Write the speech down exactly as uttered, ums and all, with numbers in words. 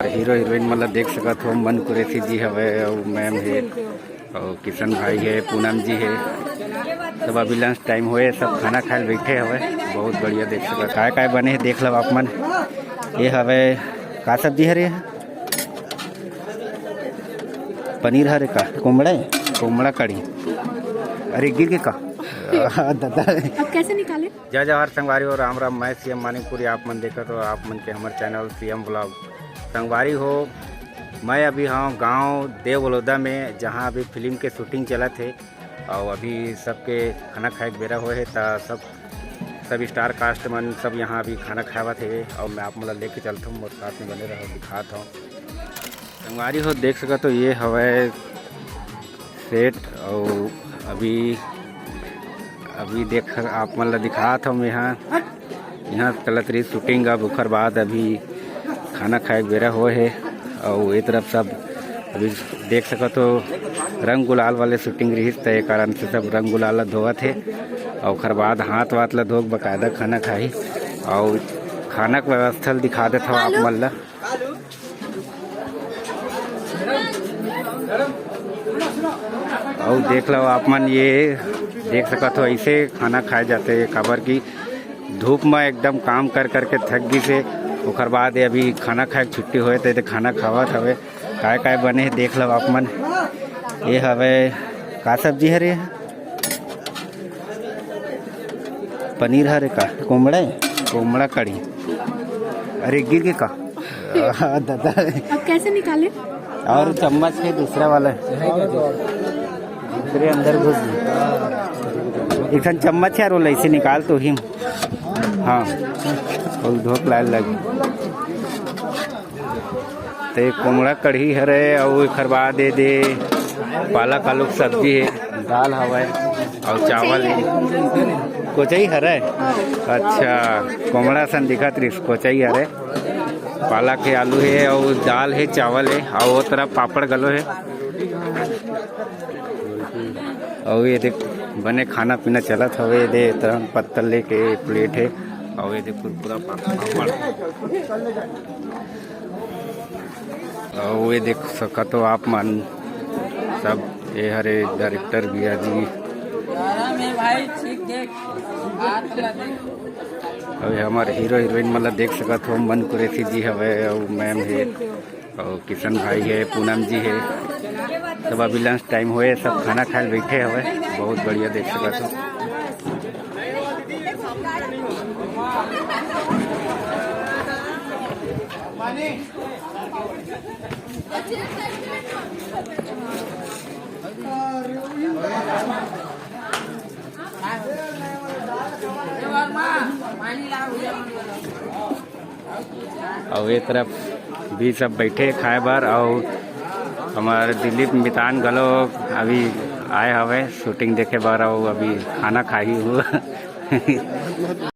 Hero heroine मन ला देख सकत हो, मन कुरैशी जी हवे अउ मैम हे अउ किशन भाई हे, पूनम जी हे। सब अभी लंच टाइम होए, सब खाना खाए ल बैठे हवे। बहुत बढ़िया देख सकत, काय काय बने हे देख लो आप मन। ये हवे का सब्जी हरे? पनीर हरे का? कुमड़ा हे? कुमड़ा कढ़ी। अरे गिर के का? दादा। अब कैसे निकाले? जय जोहार संगवारी हो, राम राम। मैं सीएम मानिकपुरी, आप मन देखत हो आप मन के हमर चैनल सीएम व्लॉग। संगवारी हो, मैं अभी हूँ गांव देव बलौदा में, जहां अभी फिल्म के शूटिंग चलत हे अउ अभी सबके खाना खाए के बेरा होए हे, त सब सब स्टार कास्ट मन सब यहां अभी खाना खावत हे अउ मैं आप मन ला लेके चलत हूँ, मोर साथ में बने रहो, दिखात हूँ। संगवारी हो, देख सकत हो, ये हवय सेट अउ अभी, अभी देख, आप मन ला दिखात हव, यहाँ, यहाँ चलत रही शूटिंग। अब ओकर बाद अभी खाना खाए के बेरा होए हे अउ ए तरफ सब अभी देख सकत हो, रंग गुलाल वाले शूटिंग रहिस, त ए कारण से सब रंग गुलाल ला धोवत हे अउ ओकर बाद हाथ वाथ ला धो के बकायदा खाना खाही। अउ खाना के व्यवस्था ल दिखा देत हव आप मन ला। अउ देख लो आप मन, ये देख सकत हो, ऐसे खाना खाए जाथे, काबर कि धूप में एकदम काम कर करके थक गिस हे। ओकर बाद ये अभी खाना खाए के छुट्टी होए, ते खाना खावत हवे। काय काय बने हे देख लो आप मन। ये हवे का सब्जी हरे? पनीर हरे का? कुमड़ा हे? कुमड़ा कढ़ी। अरे गिर के का? दादा। अब कैसे निकाले? और चम्मच हे दूसरा वाला, दूसरे अंदर घुस गई। एक ठन चम्मच हे यार, वो ऐसे निकाल तो ही। हाँ, वो धोक लाल लग। ते कुमड़ा कढ़ी हरे, अउ एखर बाद ए दे पालक आलू के सब्जी हे, दाल हवय, अउ चावल हे। कोचई हरे? अच्छा, कुमड़ा सन दिखत रिस, कोचई हरे। पालक हे, आलू हे, अउ दाल हे, चावल हे, अउ ओ तरफ पापड़ घलो हे। अउ ये देख, बने खाना पीना चलत हवे। ये दे, तरह पत्तल लेके प्लेट हे, अउ ये देख, कुरकुरा पा-, पापड़। अउ ये देख सकत हो आप मन सब, ये हरे डायरेक्टर भैया जी। गरम हे भाई, ठीक देख, हाथ ला देख। अउ ये हमर हीरो हीरोइन मन ला देख सकत हो, मन कुरैशी जी हवे अउ मैम हे। अउ किशन भाई हे, पूनम जी हे, सब अभी लंच टाइम होए, सब खाना खाए ल बैठे हवे। बहुत बढ़िया देख सकत हो। अउ ए तरफ भी सब बैठे खाए बर, अउ हमर दिलीप मितान घलो अभी आए हवे शूटिंग देखे बर, अउ अभी खाना खाही हुआ।